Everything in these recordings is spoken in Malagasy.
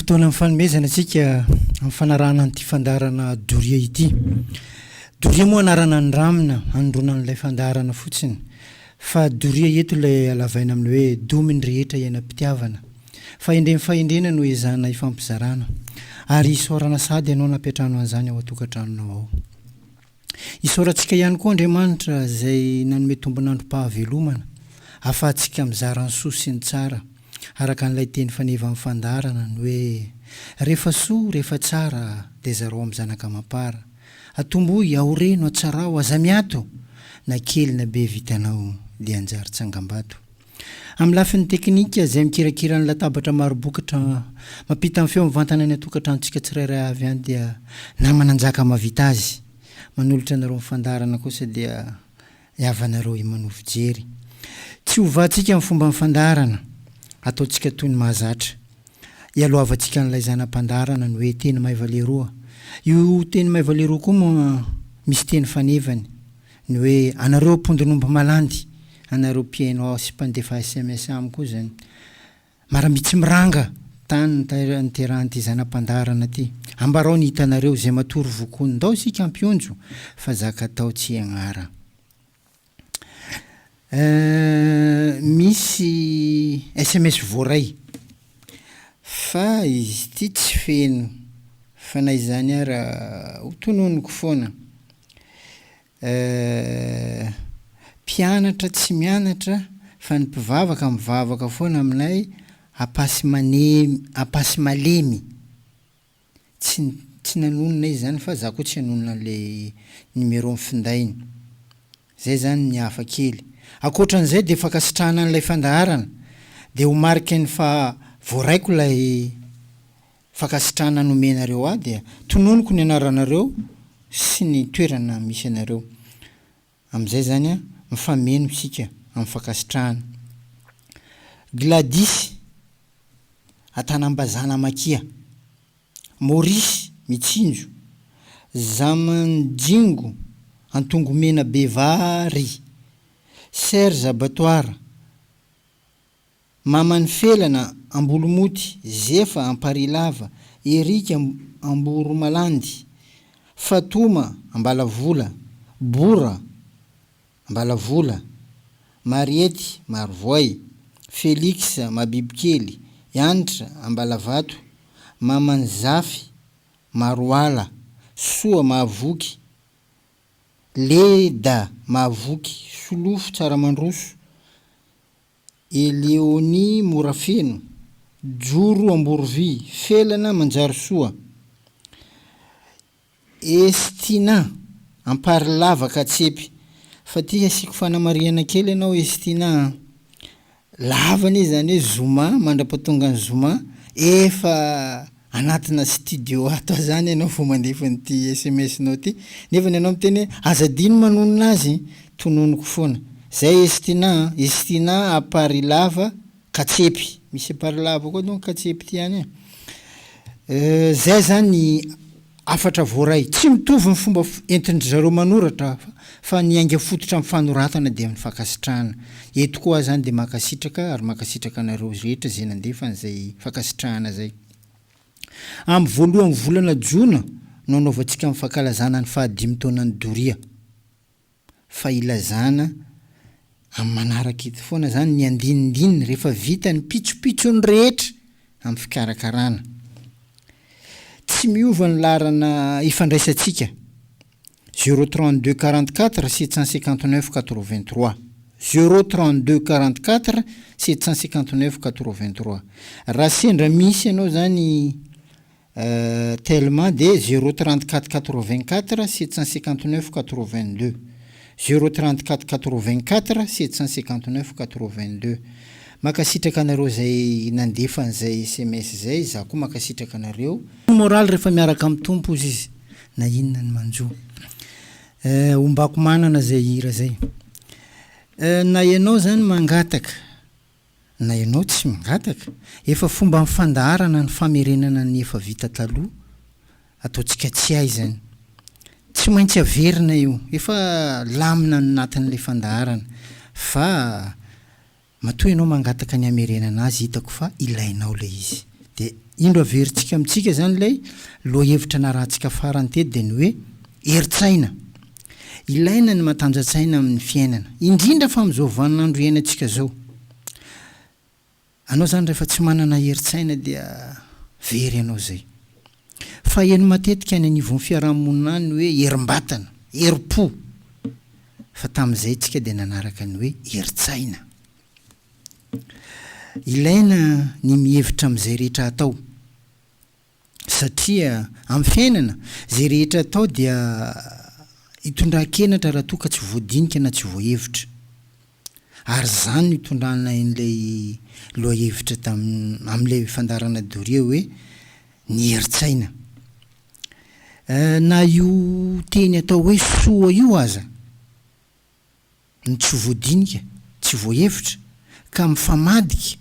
fotoana amin'ny fanomezana isika amin'ny fanarahana an'ity fandaharana Doria ity. Doria moa anarana andramina hanondroana an'ilay fandaharana fotsiny. Fa doria eto ilay halavaina amin'ny hoe domy ny rehetra iainam-pitiavana. Fahendren'ny fahendrena no ezahana ifampizarana. Ary isaorana sahady ianao nampiantrano an'izany ao an-tokantranonao ao. Isaorantsika ihany koa Andriamanitra izay nanome tombon'androm-pahavelomana ahafahantsika mizara ny soa sy ny tsara araka an'ilay teny fanevan'ny fandaharana ny hoe rehefa soa rehefa tsara dia zarao amin'ny zanaka amam-para. Atombohy, aoreno, atsarao, aza miato! Na kely na be vitanao dia hanjary tsangambato. Amin'ny lafiny teknika, izay mikirakira ny latabatra maro bokatra mampita ny feo mivantana any an-tokantranontsika tsirairay avy any dia namana Njaka mahavita azy. Manolotra anareo ny fandaharana kosa dia havanareo i Manovo Jery. Tsy hovantsika ny fomban'ny fandaharana, ataontsika toy ny mahazatra. Ialohavantsika an'ilay zana-pandaharana ny hoe teny maiva leroa. Io teny maiva leroa koa moa misy teny fanevany. Ny hoe anareo ampondron'omby malandy, anareo mpihaino sy mpandefa sms amiko koa izany. Maramitsy miranga tany niterahan'ity zana-pandaharana ity. Ambarao ny hitanareo, izay matory vokony. Ndao isika hampionjo fa zaka atao tsy agnara. Eh, misy sms voaray fa izy ity tsy feno fa na izany ara ho tononiko foana. Eh, mpianatra tsy mianatra fa ny mpivavaka mivavaka foana aminay Ampasimanemy, Ampasimalemy. Tsy tsy nanonona izy zany fa za koa tsy hanonona an'ilay numéro ny findainy. Zay zany ny hafa kely. Ankoatran'izay dia fankasitrahana an'ilay fandaharana. Dia ho mariky ny fa voaraiko ilay fankasitrahana nomenareo ahy dia tononiko ny anaranareo sy ny toerana misy anareo. Amin'izay izany an, mifameno isika amin'ny fankasitrahana. Gladys, Antanambazana Makia. Maurice, Mitsinjo. Zamanjingo, Antongomena Bevary. Serge Abattoir. Maman'i Felana, Ambolomoty, Zefa, Amparilava, Eric, Amboromalandy, Fatoma, Ambalavola, Bora, Ambalavola, Mariety, Marovoay, Felix, Mabibikely, Hanitra, Ambalavato, Maman'i Zafy, Maroala, Soa, Mahavoky, Leda, Mahavoky, Solofo, Tsaramandroso, Eleonie Morafeno, Joro Amborovy, Felana Manjarisoa, Estina Amparilava Katsepy, fa ty asiako fanamarihana kely ianao Estina a! Lava anie izany hoe zoma mandra-pahatongan'ny zoma efa anatina studio ato aho zany ianao vao mandefa an'ity sms-nao ity, nefany ianao miteny hoe aza adino manonona azy, tononiko foana. Zay Estina a, Estina Aparilava Katsepy, misy Aparilava koa donc Katsepy ity ihany e. Zay zany ny hafatra voaray. Tsy mitovy ny fomba entin-dry zareo manoratra fa ny ainga fototra amin'ny fanoratana dia ny fankasitrahana. Eto koa aho zany dia mankasitraka ary mankasitraka anareo rehetra izay nandefa an'izay fankasitrahana izay. Amin'ny voalohan'ny volana jona no hanaovantsika ny fankalazana ny fahadimy taonan'ny Doria. Fa ilazana amin'ny manaraka eto foana izany ny andinindininy rehefa vita ny pitsopitsony rehetra amin'ny fikarakarana. Tsy miova ny laharana ifandraisantsika, zéro 32 44 759 83, zéro 32 44 759 83. Raha sendra misy ianao izany Telma dia zéro 34 84 759 82, zéro 34 84 759 82. Mankasitraka anareo izay nandefa an'izay sms izay, izaho koa mankasitraka anareo. Moraly rehefa miaraka amin'ny Tompo ozy izy na inona ny manjo. Eh, ombako manana izay hira izay. Eh, na ianao izany mangataka na ianao tsy mangataka, efa fomba fandaharana ny famerenana ny efa vita taloha, ataontsika tsy hay izany. Tsy maintsy averina io, efa lamina ny anatin'ilay fandaharana fa matoa ianao mangataka ny hamerenana azy hitako fa ilainao ilay izy dia. Indro averintsika amintsika izany ilay lohahevitra narahantsika farany teto dia ny hoe herin-tsaina. Ilaina ny matanja-tsaina amin'ny fiainana, indrindra fa amin'izao vaninandro iainantsika izao. Anao izany rehefa tsy manana herin-tsaina dia very ianao izay. Faheno matetika any anivon'ny fiaraha-monina any ny hoe herim-batana, herim-po. Fa tamin'izay tsika dia nanaraka ny hoe herin-tsaina. Ilaina ny mihevitra amin'izay rehetra atao. Satria amin'ny fiainana, izay rehetra atao dia itondran-kenatra raha toa ka tsy voadinika na tsy voahevitra. Ary izany no itondrana an'ilay lohahevitra tamin'ny amin'ilay fandaharana doria hoe ny herin-tsaina. Na io teny atao hoe soa io aza, ny tsy voadinika, tsy voahevitra, ka mifamadika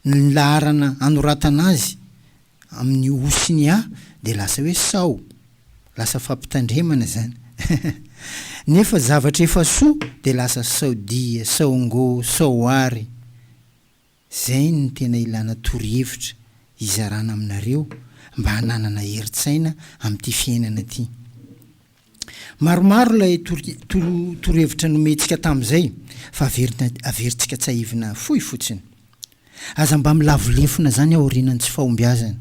ny laharana anoratana azy amin'ny o sy ny a dia lasa hoe sao, lasa fampitandremana izany. Nefa zavatra efa soa dia lasa sao dia, sao ngô, sao ary. Zay no tena ilana torohevitra hizarana aminareo mba hananana herin-tsaina amin'ity fiainana ity. Maromaro ilay torohevitra nomentsika tamin'izay fa averina averintsika tsahivina fohy fotsiny. Aza mba milavo lefona zany aorianan'ny tsy fahombiazana.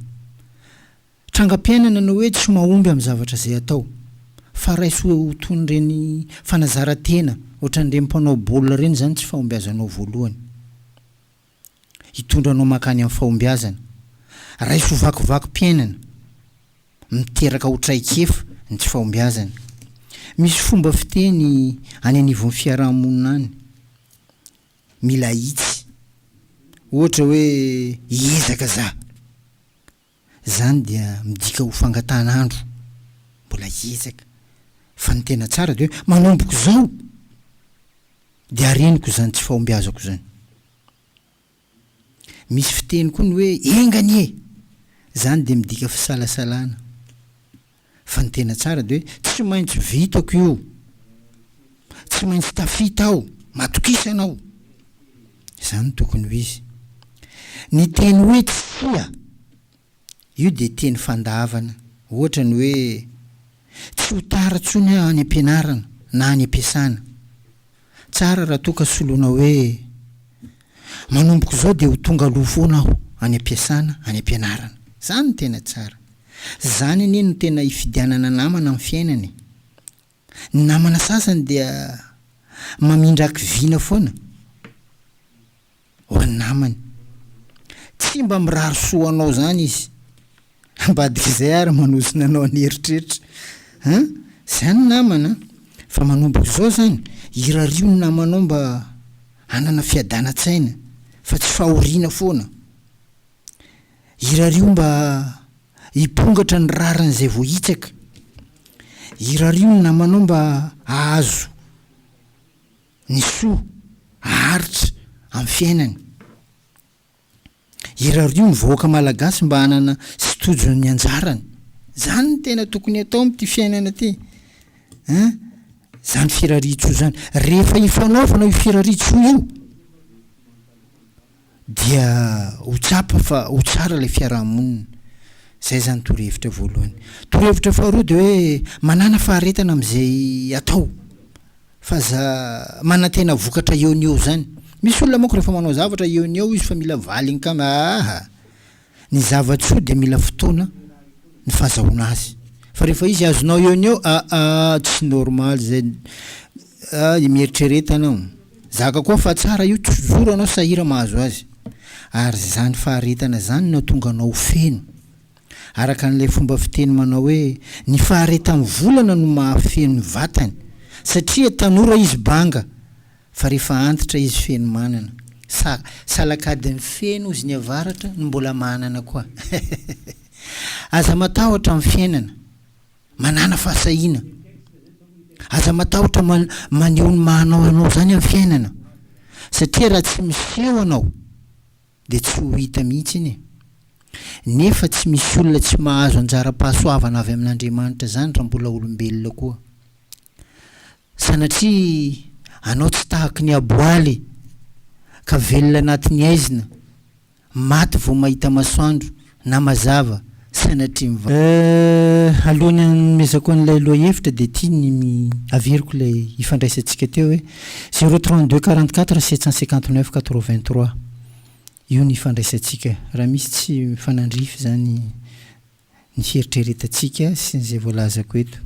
Trangam-piainana ny hoe tsy mahomby amin'ny zavatra izay atao. Fa raiso ho toy ny ireny fanazaran-tena ohatran'ireny mpanao baolina ireny izany tsy fahombiazanao voalohany. Hitondra anao mankany amin'ny fahombiazana. Raiso ho vakivakim-piainana. Miteraka ho traikefa ny tsy fahombiazana. Misy fomba fiteny any anivon'ny fiaraha-monina any. Mila ahitsy. Ohatra hoe hiezaka za. Izany dia midika ho fangatahana andro, mbola hiezaka. Fa ny tena tsara dia hoe manomboka izao dia hareniko izany tsy fahombiazako izany. Misy fiteny koa ny hoe enga anie! Izany dia midika fisalasalana. Fa ny tena tsara dia hoe tsy maintsy vitako io! Tsy maintsy tafita aho! Matokisa anao! Izany no tokony ho izy. Ny teny hoe tsia, io dia teny fandavana. Ohatra ny hoe tsy ho tara intsony aho any am-pianarana na any am-piasana. Tsara raha toa ka soloina hoe manomboka izao dia ho tonga aloha foana aho any am-piasana, any am-pianarana. Izany no tena tsara. Izany anie no tena ifidianana namana amin'ny fiainana e. Ny namana sasany dia mamindra hakiviana foana ho an'ny namany. Tsy mba mirary soa anao izany izy. Ambadik'izay ary manozona anao an'eritreritra. An! Izany ny namana an! Fa manomboka izao izany, irario ny namanao mba hanana fiadanan-tsaina fa tsy fahoriana foana. Irario mba hipongatra ny rariny izay voahitsaka. Irario ny namanao mba hahazo ny soa haharitra amin'ny fiainany. Irario ny vahoaka malagasy mba hanana sy tojo ny anjarany. Izany no tena tokony atao amin'ity fiainana ity. Hein? Izany firarian-tsoa izany. Rehefa ifanaovana io firarian-tsoa io, dia ho tsapa fa ho tsara ilay fiaraha-monina. Izay izany torohevitra voalohany. Torohevitra faharoa dia hoe manàna faharetana amin'izay atao. Fa aza manantena vokatra eo no eo izany. Misy olona manko rehefa manao zavatra eo no eo izy fa mila valiny ka aa! Ny zava-tsoa dia mila fotoana ny fahazahoana azy. Fa rehefa izy azonao eo no eo aa! Tsy normal izay aa! Mieritrereta anao. Zaka koa fa tsara io toujours anao sahira mahazo azy. Ary izany faharetana izany no hahatonga anao ho feno. Araka an'ilay fomba fiteny manao hoe ny faharetan'ny volana no mahafeno ny vatany, satria tanora izy banga fa rehefa antitra izy feno manana. Sa salakadin'ny feno ozy ny avaratra no mbola manana koa. Aza matahotra amin'ny fiainana. Manàna fahasahiana. Aza matahotra maneho ny maha anao anao izany amin'ny fiainana. Satria raha tsy miseho anao dia tsy ho hita mihitsy iny e. Nefa tsy misy olona tsy mahazo anjaram-pahasoavana avy amin'Andriamanitra izany raha mbola olombelona koa. Sanatria anao tsy tahaky ny aboaly ka velona anatin'ny haizina, maty vao mahita masoandro. Na mazava, sanatria miva. Eh, alohan'ny hanomezako an'ilay lohahevitra dia ity ny averiko ilay ifandraisantsika teo hoe zéro 32 44 759 83 io ny ifandraisantsika raha misy tsy mifanandrify izany ny fieritreretantsika sy ny izay voalazako eto.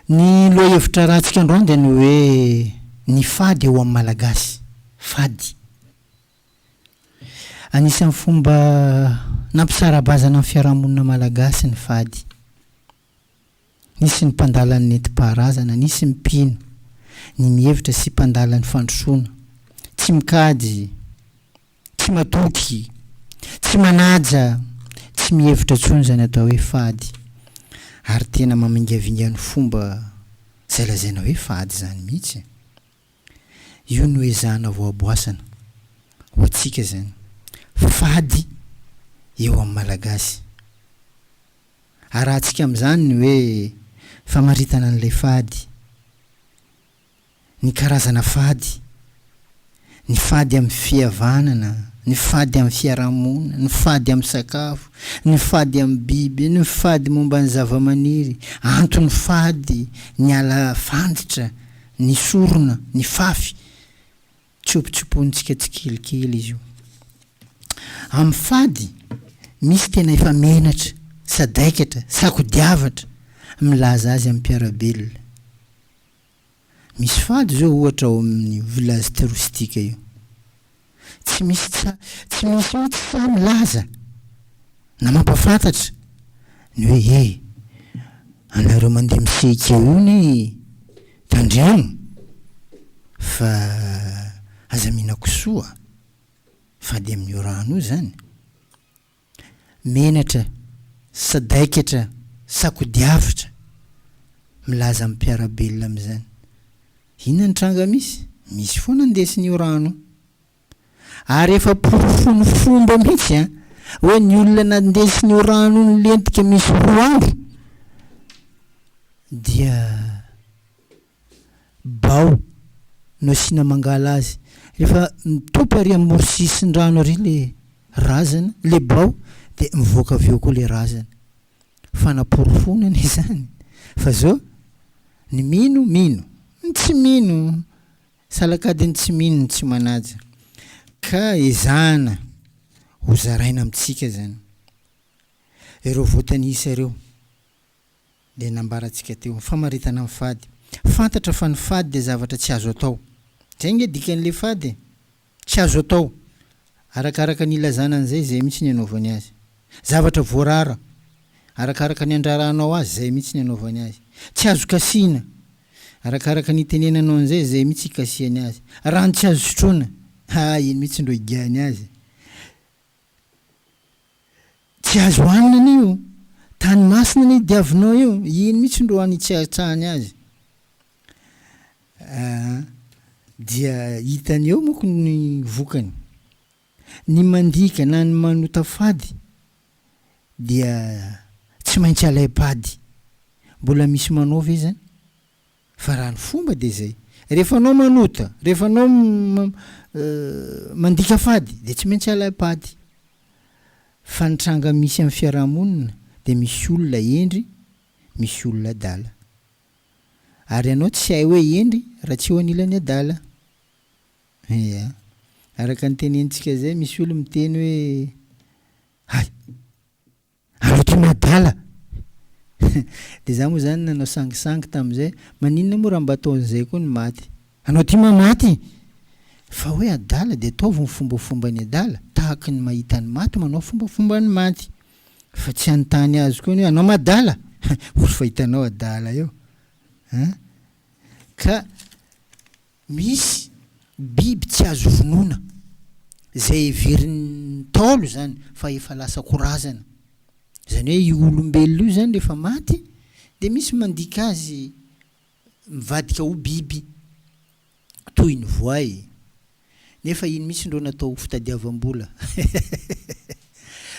Ny lohahevitra arahantsika androany dia ny hoe ny fady eo amin'ny Malagasy. Fady. Anisan'ny fomba nampisara-bazana ny fiarahamonina malagasy ny fady. Nisy ny mpandala ny nentim-paharazana, nisy ny mpino, ny mihevitra sy mpandala ny fandrosoana. Tsy mikajy, tsy matoky, tsy manaja, tsy mihevitra intsony izany atao hoe fady. Ary tena mamingavinga ny fomba izay lazaina hoe fady izany mihitsy. Io no ezahana voaboasana ho antsika izany. Fady eo amin'ny Malagasy. Arahantsika amin'izany ny hoe famaritana an'ilay fady, ny karazana fady, ny fady amin'ny fihavanana, ny fady amin'ny fiarahamonina, ny fady amin'ny sakafo, ny fady amin'ny biby, ny fady momba ny zavamaniry, antony fady, ny ala fanditra, Ny sorona, ny fafy, tsopotsoponintsika tsikelikely izy io. Amin'ny fady, misy tena efa menatra, sadaikatra, sakodiavatra milaza azy amin'ny mpiara-belona. Misy fady izao ohatra ao amin'ny village touristique io. Tsy misy tsa, tsy misy mihitsy sahy milaza na mampafantatra ny hoe he, anareo mandeha miseky eo io anie tandremo fa aza mihinan-kisoa fa dia amin'io rano io zany. Menatra, sadaikatra, sakodiavitra milaza amin'ny mpiara-belona amin'izany. Inona ny tranga misy? Misy foana andesin'io rano io. Ary efa porofon'ny fomba mihitsy an, hoe ny olona nandesin'io rano io nilentika misy roa andro dia bao no asiana mangala azy. Rehefa mitopy ary amin'ny sisin-drano ary le razana, le bao dia mivoaka avy eo koa le razana. Fanaporofoana anie izany fa zao ny mino mino, ny tsy mino salakadin'ny tsy mino ny tsy manaja ka ezahana ho zaraina amintsika zany ireo voatanisa ireo dia nambarantsika teo ny famaritana ny fady. Fantatra fa ny fady dia zavatra tsy azo atao. Zay nge dikan'le fady e! Tsy azo atao. Arakaraka ny ilazana an'izay, izay mihitsy ny anaovany azy. Zavatra voarara. Arakaraka ny andraranao azy, izay mihitsy ny anaovany azy. Tsy azo kasihina. Arakaraka ny itenenanao an'izay, izay mihitsy ikasihany azy. Rano tsy azo sotroina. Ha, iny mihitsy ndro igiahany azy. Tsy azo hanina anie io. Tany masina anie diavinao io. Iny mihitsy ndro anitsiatsahany azy. Aa dia hitany eo manko ny vokany. Ny mandika na ny manota fady dia tsy maintsy alaim-pady. Mbola misy manao ve zany? Fa raha ny fomba dia zay. Rehefa anao manota, rehefa anao mandika fady dia tsy maintsy alaim-pady. Fa ny tranga misy amin'ny fiarahamonina dia misy olona hendry, misy olona adala. Ary ianao tsy hay hoe hendry raha tsy eo anilan'ny adala. Ia. Araka ny tenenintsika izay, misy olo miteny hoe, hay! Aleo ty madala! Dia za moa zany nanao sangisangy tamin'izay, maninona moa raha mba ataon'izay koa ny maty? Anao ty ma maty? Fa hoe adala dia ataovy ny fombafomban'ny adala, tahaky ny mahita ny maty manao fombafomban'ny maty. Fa tsy hanontany azy koa ny hoe anao ma adala? Olo fa hitanao adala eo an! Ka misy biby tsy azo vonoina izay heverin'ny Ntaolo izany fa efa lasa korazana. Izany hoe io olombelona io izany rehefa maty dia misy mandika azy mivadika ho biby toy ny voay. Nefa iny mihitsy ndrô natao ho fitadiavam-bola.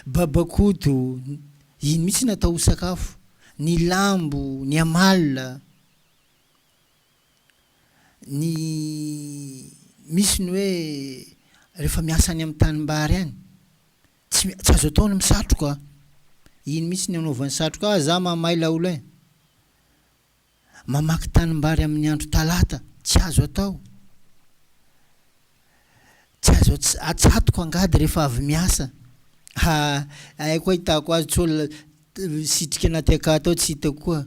Babakoto, iny mihitsy natao ho sakafo. Ny lambo, ny amalona, ny misy ny hoe rehefa miasa any amin'ny tanimbary any. Tsy tsy azo atao ny misatroka. Iny mihitsy ny anaovany satroka, ah za mamay laolo eh. Mamaky tanimbary amin'ny andro talata, tsy azo atao. Tsy azo atsatoka angady rehefa avy miasa. Ha, haiko ahitako azy tsy olona sitrika anaty akata ao tsy hitako koa.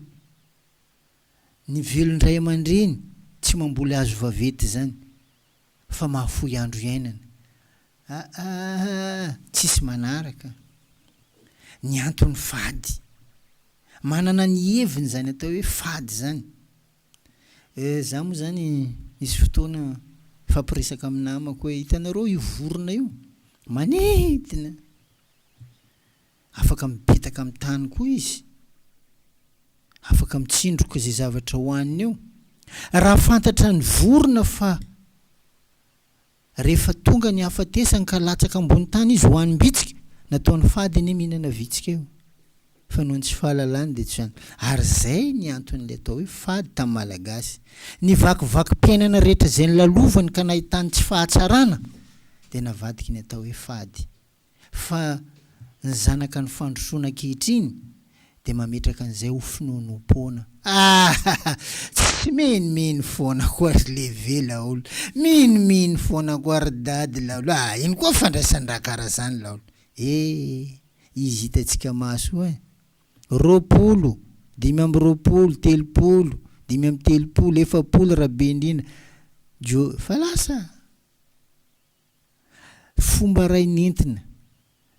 Ny velon-dray aman-dreny tsy mamboly hazo vaventy izany fa mahafoy andro iainana. Aa tsisy manaraka. Ny antony fady. Manana ny heviny izany atao hoe fady izany. Eh, za moa zany nisy fotoana nifampiresaka amin'ny namako hoe hitanareo io vorona io? Manidina! Afaka mipetaka amin'ny tany koa izy. Afaka mitsindroka izay zavatra hohaniny eo. Raha fantatra ny vorona fa Rehefa tonga ny hahafatesany ka latsaka ambony tany izy hohanim-bitsika, nataony fady anie mihinana vitsika io. Fa noho ny tsy fahalalany dia tsy izany. Ary izay ny anton'ilay atao hoe fady tamin'ny Malagasy. Ny vakivakim-piainana rehetra izay nolalovany ka nahitany tsy fahatsarana dia navadiky ny atao hoe fady. Fa ny zanaka ny fandrosoana ankehitriny dia mametraka an'izay ho finoanoam-poana. Ahahaha! Tsy minomino foana koa ry Leve laolo, minomino foana koa ry Dady laolo, ah! Ino koa fandraisan-draha karaha zany laolo? Eh! Izy hitantsika maso io eh! 20, 25, 30, 35, 40 raha be indrindra, jo, fa lasa! Fomba iray nentina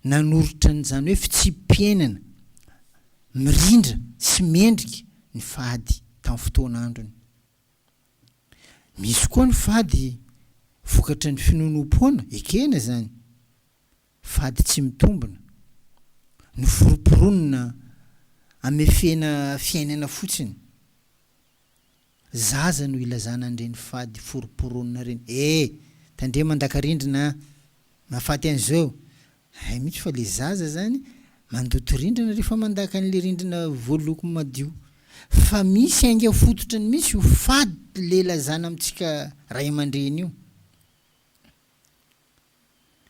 nanoritra an'izany hoe fitsipi-piainana mirindra sy mendrika ny fady tamin'ny fotoan'androny. Misy koa ny fady vokatry ny finoanoam-poana, ekena izany, fady tsy mitombina, noforomporonina hamefena fiainana fotsiny. Zaza no ilazana an'ireny fady foromporonina ireny eh! Tandremo mandaka rindrina an! Mahafaty an'izao! Hay mihitsy fa le zaza zany mandoto rindrina rehefa mandaka an'le rindrina voaloko madio. Fa misy ainga fototrany mihitsy io fady le lazana amintsika ray aman-dreny io.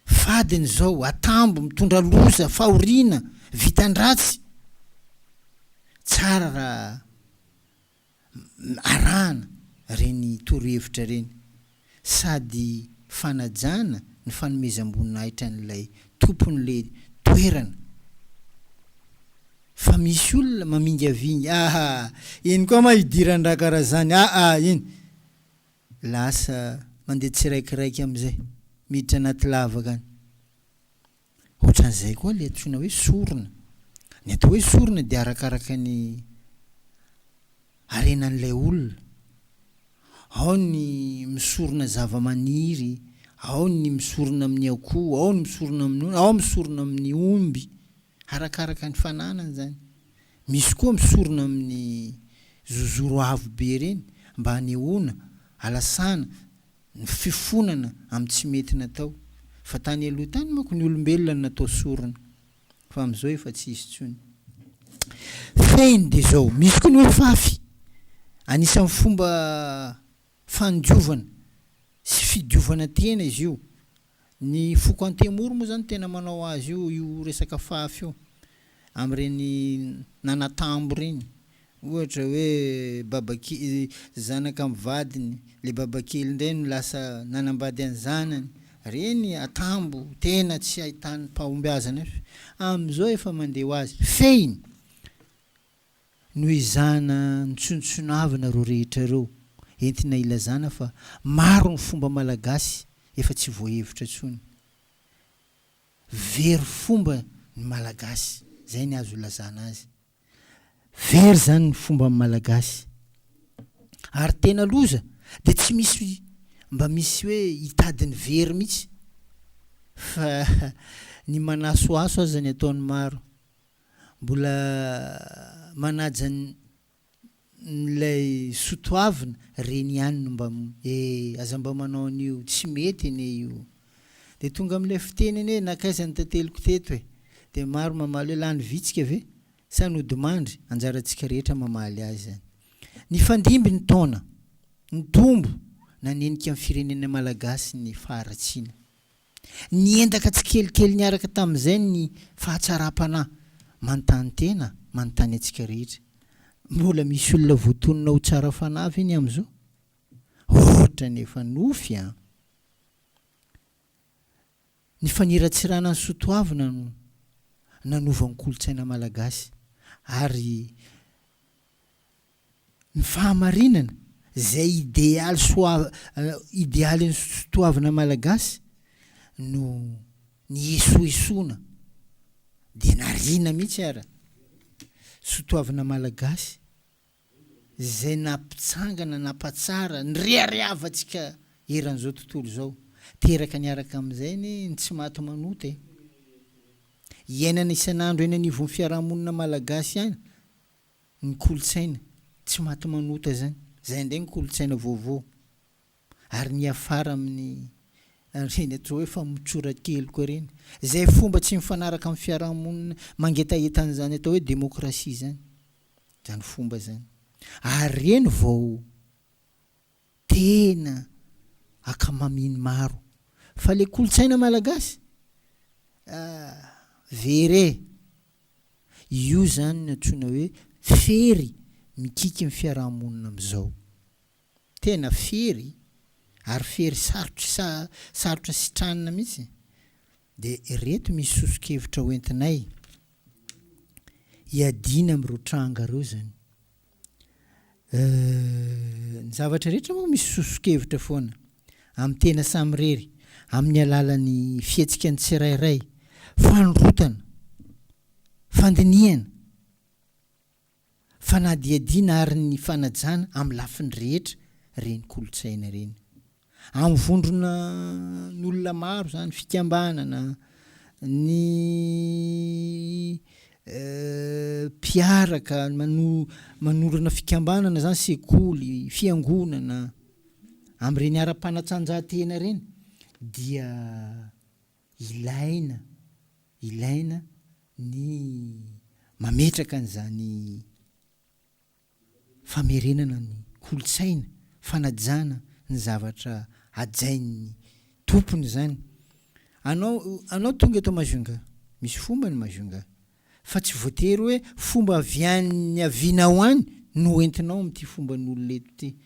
Fadiny izao, atambo, mitondra loza, fahoriana, vitan-dratsy. Tsara raha arahana ireny torohevitra ireny sady fanajana ny fanomezam-boninahitra an'ilay tompon'ilay toerana fa misy olona mamingavinga aa iny koa ma idiran-draha karaha zany aa iny lasa mandeha tsiraikiraiky amizay miditra anaty lavaka any Ohatran'izay koa ilay antsoina hoe sorona. Ny atao hoe sorona dia arakaraka ny harenan'ilay olona. Ao ny misorona zava-maniry, ao ny misorona amin'ny akoho, ao ny misorona amin'ny ondry, ao misorona amin'ny omby. Arakaraka ny fananany izany. Misy koa misorona amin'ny zozoro avo be ireny mba hanehoana, halasana, ny fifonana amin'ny tsy mety natao. Fa tany aloha tany manko ny olombelona no natao sorona. Fa amin'izao efa tsy hisy intsony. Fehiny dia izao, misy koa ny hoe fafy. Anisan'ny fomba fandiovana sy fidiovana tena izy io. Ny foko Antemoro moa zany tena manao azy io, io resaka fafy io, amin'ireny nanatambo ireny. Ohatra hoe babake- zanaka amin'ny vadiny, le babakely indray no lasa nanambady an'ny zanany. Ireny atambo tena tsy ahitany pahombiazana io. Amin'izao efa mandeha ho azy. Fehiny, Noezahana notsinontsinoavina ireo rehetra ireo, entina ilazana fa maro ny fomba malagasy efa tsy voahevitra intsony. Very fomba ny Malagasy, izay ny azo ilazana azy. Very izany ny fomban'ny Malagasy. Ary tena loza dia tsy misy mba misy hoe hitady ny very mihitsy fa ny manasohaso aza ny ataon'ny maro. Mbola manaja an'ilay sotoavina reny ihany no mba eh aza mba manao an'io, tsy mety anie io. Dia tonga amin'ilay fiteny anie nankaiza ny tanteliko teto e? Dia maro mamaly hoe lany vitsika ve? Sa nodimandry? Anjarantsika rehetra mamaly azy izany. Nifandimby ny taona, nitombo, nanenika ny firenena malagasy ny faharatsiana. Niendaka tsikelikely niaraka tamin'izay ny fahatsaram-panahy. Manontany tena, manontany antsika rehetra. Mbola misy olona voatonona ho tsara fanahy ve ny amin'izao? Ohatran'ny efa nofy an! Ny faniratsirana ny soatoavina no nanova ny kolontsaina malagasy ary ny fahamarinana izay idealy soa idealin'ny soatoavina malagasy no niesoesoana dia nariana mihitsy ara soatoavina malagasy izay nampitsangana, nampatsara, nireharehavantsika eran'izao tontolo izao. Teraka niaraka amin'izay anie ny tsy maty manota e! Iainana isan'andro eny anivon'ny fiarahamonina malagasy ihany ny kolontsaina tsy maty manota izany. Izay indray ny kolontsaina vaovao. Ary niafara amin'ny ireny atao hoe famotsoran-keloka ireny. Izay fomba tsy mifanaraka amin'ny fiarahamonina mangetaheta an'izany atao hoe demokrasia izany. Izany fomba izany. Ary ireny vao tena ankamamian'ny maro. Fa ilay kolontsaina malagasy? Ah, very e! Io izany no antsoina hoe fery mikiky ny fiarahamonina amin'izao. Tena fery, ary fery sarotra sarotra sitranina mihitsy. Dia ireto misy soso-kevitra hoentinay hiadiana amin'ireo tranga ireo izany. Ny zavatra rehetra moa misy soso-kevitra foana, amin'ny tena samirery, amin'ny alalan'ny fihetsika ny tsirairay, fanondrotana, fandinihana. Fanadihadiana ary ny fanajana amin'ny lafiny rehetra ireny kolontsaina ireny. Amin'ny vondrona n'olona maro izany, fikambanana, ny mpiaraka manorina fikambanana izany, sekoly, fiangonana, amin'ireny ara-panatanjahantena ireny dia Ilaina, ilaina ny mametraka an'izany famerenana ny kolontsaina, fanajana ny zavatra hajain'ny tompony izany. Anao, anao tonga eto Majunga, misy fomba ny Majunga, fa tsy voatery hoe fomba avy any niavianao any no entinao amin'ity fomban'olona eto ity.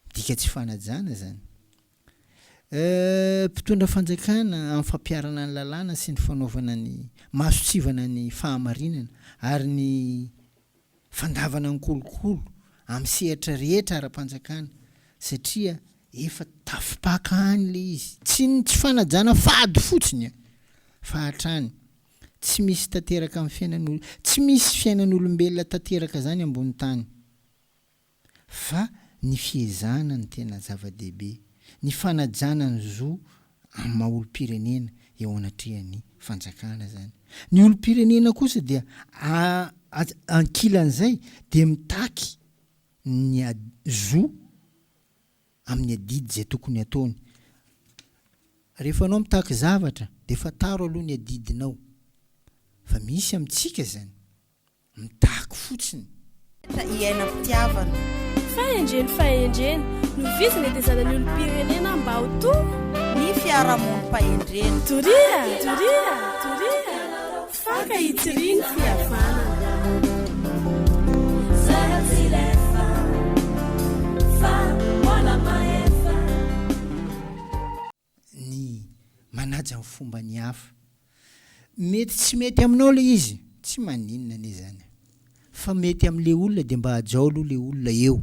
Midika tsy fanajana izany. Mpitondra fanjakana amin'ny fampiharana ny lalàna sy ny fanaovana ny mason-tsivana ny fahamarinana ary ny fandavana ny kolokolo amin'ny sehatra rehetra ara-panjakana satria efa tafipaka any ilay izy. Tsy ny tsy fanajana fady fotsiny fa hatrany. Tsy misy tanteraka amin'ny fiainan'olo, tsy misy fiainan'olombelona tanteraka izany ambony tany. Fa ny fiezahana no tena zava-dehibe, ny fanajana ny zo amin'ny maha olom-pirenena eo anatrehan'ny fanjakana izany. Ny olom-pirenena kosa dia ankilan'izay dia mitaky ny zo amin'ny adidy izay tokony hataony. Rehefa anao mitaky zavatra dia fantaro aloha ny adidinao fa misy amintsika izany. Mitaky fotsiny. Iainam-pitiavana. Fahendreny fahendrena, novizina hetezana ny olom-pirenena mba ho to. Ny fiarahamonim-pahendrena. Doria! Doria! Doria! Faka hitsirian'ny fihavanana. Ny manaja ny fomban'ny hafa. Mety tsy mety aminao ilay izy, tsy maninona anie izany e. Fa mety amin'ilay olona dia mba hajao aloha ilay olona eo.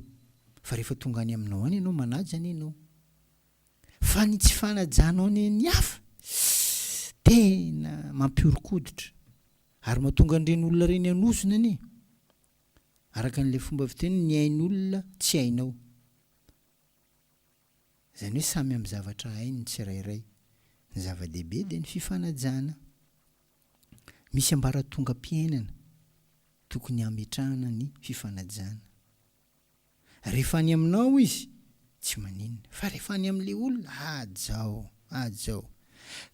Fa rehefa tonga any aminao any ianao manaja anie ianao. Fa ny tsy fanajanao ny ny hafa, tena mampihoron-koditra. Ary mahatonga an'ireny olona ireny hanozona anie. Araka an'ilay fomba fiteny ny ain'olona tsy hainao. Izany hoe samy amin'ny zavatra hainy ny tsirairay. Ny zava-dehibe dia ny fifanajana. Misy ambaratongam-piainana tokony hametrahana ny fifanajana. Rehefa any aminao izy, tsy maninona. Fa rehefa any amin'ilay olona, hajao, hajao.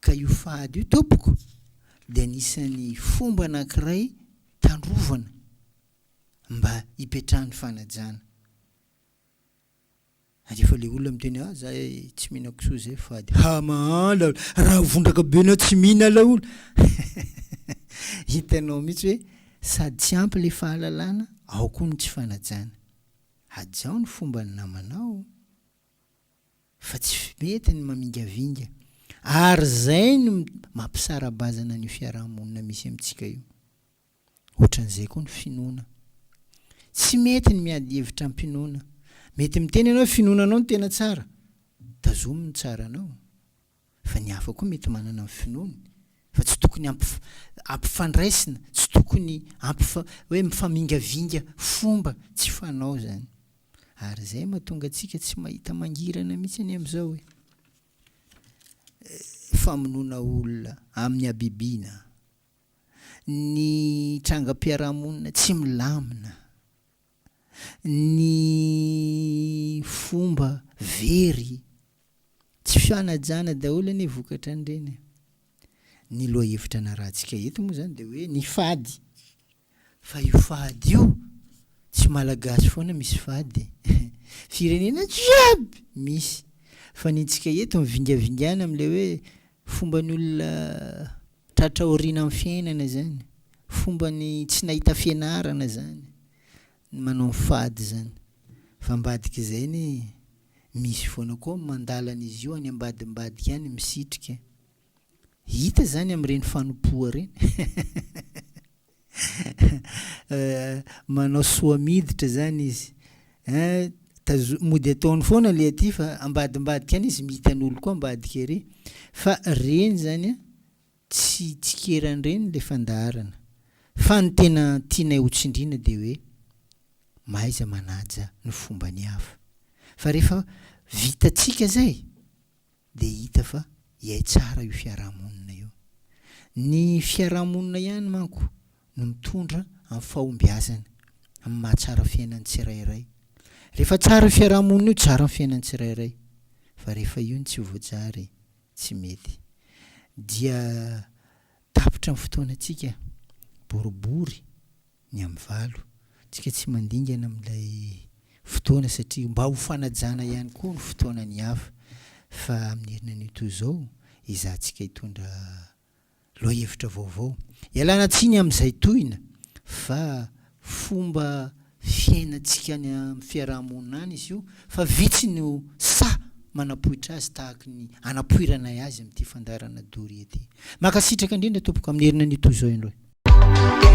Ka io fady io tompoko dia anisan'ny fomba anankiray tandrovana mba hipetrahan'ny fanajana. Ary efa le olona miteny ah zay tsy mihina kisoa zay fady. Ha mahala raha vondraka be anao tsy mihina laolo. Hitanao mihitsy hoe sady tsy ampy le fahalalana ao koa ny tsy fanajana. Hajao ny fomban'ny namanao fa tsy mety ny mamingavinga. Ary zay no mampisara-bazana an'io fiarahamonina misy amintsika io. Ohatran'izay koa ny finoana. Tsy mety ny miady hevitra am-pinoana. Mety miteny ianao hoe finoana anao no tena tsara. Tazomy ny tsara anao. Fa ny hafa koa mety manana ny finoany. Fa tsy tokony ampifandraisina, tsy tokony ampifa, hoe mifamingavinga fomba tsy fanao izany. Ary izay mahatonga antsika tsy mahita mangirana mihitsy anie amin'izao e. Famonoana olona amin'ny habibiana. Ny trangam-piarahamonina tsy milamina, ny fomba very, tsy fifanajana daholo anie vokatra an'ireny e. Ny lohahevitra narahantsika eto moa izany dia hoe ny fady, fa io fady io tsy malagasy foana misy fady, firenena jiaby misy, fa ny antsika eto mivingavingana amin'ilay hoe fomban'ny olona Tratra aoriana amin'ny fiainana izany, fomban'ny tsy nahita fianarana izany ny manao ny fady izany. Fa ambadik'izay anie misy foana koa ny mandala an'izy io any ambadimbadika any misitrika. Hita izany amin'ireny fanompoa ireny. Manao soa miditra izany izy. Hein, tazo- mody ataony foana le aty fa ambadimbadika any izy mihita an'olo koa ambadika ery. Fa reny zany an, tsy tsikeran'ireny le fandaharana. Fa ny tena tianay ho tsindriana de hoe mahaiza manaja ny fomban'ny hafa. Fa rehefa vitantsika zay dia hita fa ihay tsara io fiarahamonina io. Ny fiarahamonina ihany manko no mitondra amin'ny fahombiazana, amin'ny mahatsara fiainan'ny tsirairay. Rehefa tsara io fiarahamonina io, tsara ny fiainan'ny tsirairay. Fa rehefa io no tsy voajary, tsy mety. Dia tapitra ny fotoanantsika, boribory. ny amin'ny valo. Tsika tsy mandingana amin'ilay fotoana satria mba ho fanajana ihany koa ny fotoanan'ny hafa. Fa amin'ny herinan'io toy izao, ezahantsika hitondra lohahevitra vaovao. Ialana tsiny amin'izay tohina fa fomba fiainantsika any amin'ny fiaraha-monina any izy io fa vitsy no sahy manapoitra azy tahaky ny anapoiranay azy amin'ity fandaharana doria ity. Mankasitraka indrindra tompoko amin'ny herinan'io toy izao indray.